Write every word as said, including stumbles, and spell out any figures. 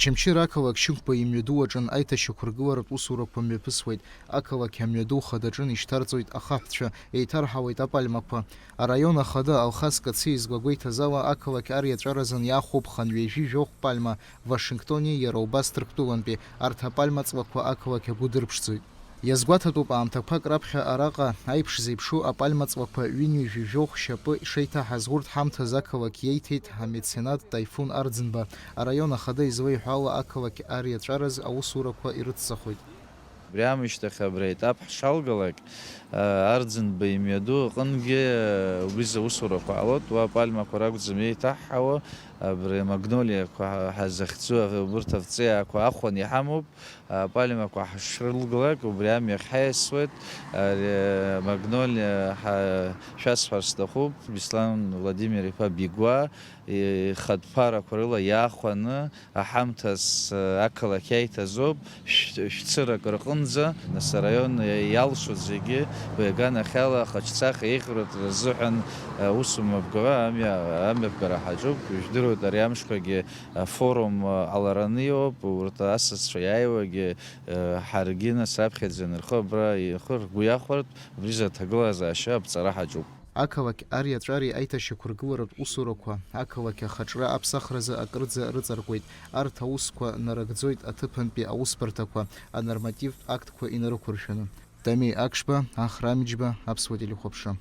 Очамчыра ақалақь Шьынқәба имҩаду аҿын аиҭашьақәыргыларатә усурақәа мҩаԥысуеит. Ақалақь амҩаду хадаҿын ишьҭарҵоит ахаҳәцәа, еиҭарҳауеит апальмақәа. Араион ахада Алхас Кациа изгәагәеиҭаз ала, ақалақь ариаҵәаразын иаахәо ԥхынҩажәи жәохә пальма Вашингтони иара убас Ҭырқәтәылантәи, арҭ апальма ҵлақәа ақалақь агәы дырԥшӡоит. Иазгәаҭатәуп, аамҭақәак раԥхьа араҟа аиԥш зеиԥшу апальма ҵлақәа ҩынҩажәи жәохә шьапы шеиҭаҳаз. Урҭ ҳамҭас ақалақь иеиҭеит амеценат Таифун Арӡынба. Араион ахада излеиҳәо ала, ақалақь ариаҵәараз аусурақәа ирыцҵахоит. Убри аамышьҭахь абри аетап ҳшалгалак, Арӡынба имҩаду аҟынгьы убри заусурақәа ҟалоит, уа апальмақәа ракәӡам еиҭаҳҳауа, абри амагнолиақәа ҳа-, ҳазыхьӡу, убырҭ авҵеиаақәа ахәан иҳамоуп, апальмақәа ҳшрылгалак, убри амҩахь ҳаиасуеит, ари амагнолиа ҳа-, шәасҳәар сҭахуп, Беслан Владимир-иԥа Бигәа ихатә ԥарақәа рыла иаахәаны, аҳамҭас, э, ақалақь иаиҭазоуп, шә-, шәцырак рҟынӡа, нас араион иалшоит зегьы, уи аганахьала ахаҿсахьа еиӷьратәра азыҳәан, э, усумҩаԥгара амҩа, амҩаԥгара ҳаҿуп. Ижәдыруеит, ари амшқәагьы афорум, э, ҟалараны иҟоуп, урҭ асасцәа иааиуагьы, э, ҳаргьы нас аԥхьаӡа инархо абра ихы ргәы иахәартә, убри рзы аҭагылазаашьа аԥҵара ҳаҿуп. Ақалақь ариаҵәареи аиҭашьақәыргыларатә усурақәа ақалақь ахаҿра аԥсахразы акырӡа рыҵаркуеит. Арҭ аусқәа нарыгӡоит аҭыԥантәи аусбарҭақәа, анормативтә актқәа инарықәыршәаны. Тамеи Акшба, Ахра Амиџьба, Аԥсуа телехәаԥшра.